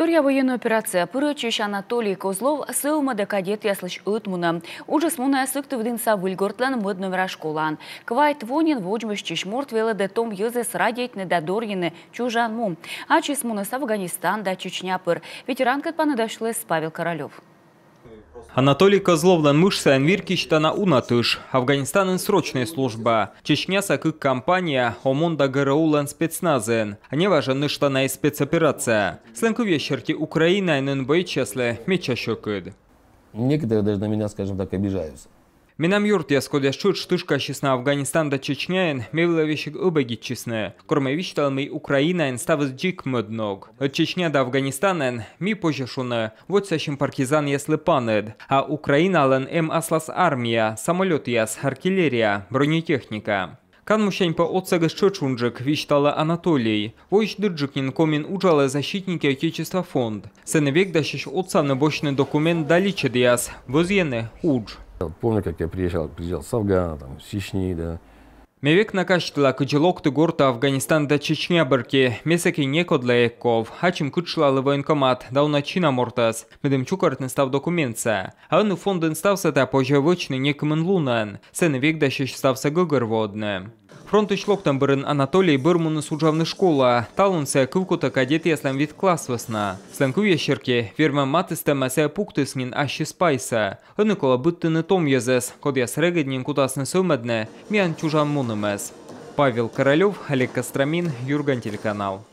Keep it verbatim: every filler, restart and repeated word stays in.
Торъя военнӧй операцияӧ пырӧдчысь Анатолий Козлов сӧвмӧдӧ кадетъяслысь ӧтмунӧм. Уджыс мунӧ Сыктывдінса Выльгортлӧн мӧд номера школаын. Квайт во нин водзмӧстчысь морт велӧдӧ том йӧзӧс радейтны да дорйыны чужан му. Ачыс муніс Афганистан да Чечня пыр. Ветеранкӧд паныдасьліс Павел Королёв. Анатолий Козловлӧн мыш сайын вир кисьтана уна тыш. Афганистанын срочнӧй служба, Чечняса кык кампания, ОМОН да ГРУ-лӧн спецназын. А неважӧн нӧшта на и спецоперация. Сылӧн кывъяс серти, Украинаын ӧні боецъяслы медся сьӧкыд. Некоторые даже на меня, скажем так, обижаются. Менам ёртъяс, кодъяс тшӧтш тышкасисны Афганистан да Чечняын, ме вылӧ весиг ӧбӧгитчисны, кор ме висьталі, мый Украинаын ставыс дзик мӧд ног. Ӧд Чечня да Афганистанын, ми, позьӧ шуны, водзсасим партизанъяслы паныд, а Украиналӧн эм аслас армия, самолётъяс, артиллерия, бронетехника. Канмусянь пӧ отсӧгыс тшӧтш унджык, висьталӧ Анатолий. Воысь дырджык нин Комиын уджалӧ «Защитники Отечества» фонд. Сэні век дасьӧсь отсавны босьтны документ да личӧдъяс, вӧзйӧны удж. Вот помню, как я приезжал, приезжал с Афгана, там, с Чечни, да. Ме век на казьтыла, кыдзи локті гортӧ Афганистан да Чечня бӧрти. Ме сэки некодлы эг ков. Ачым кытшлалі военкомат да уна чина мортӧс, медым чукӧртны став документсӧ. А ӧні фондын ставсӧ тайӧ позьӧ вӧчны некымын лунӧн. Сэні век дасьӧсь ставсӧ гӧгӧрвоӧдны. Фронтысь локтӧм бӧрын Анатолий бӧр муніс уджавны школаӧ. Талун сійӧ кывкутӧ кадетъяслӧн вит класс вӧсна. Сылӧн кывъяс серти, вермӧм матыстӧмӧ сійӧ пуктіс нин ассьыс пайсӧ. Ӧні колӧ быдтыны том йӧзӧс, кодъяс регыд нин кутасны сӧвмӧдны миян чужан мунӧмӧс. Павел Королёв, Олег Костромин, «Юрган» телеканал.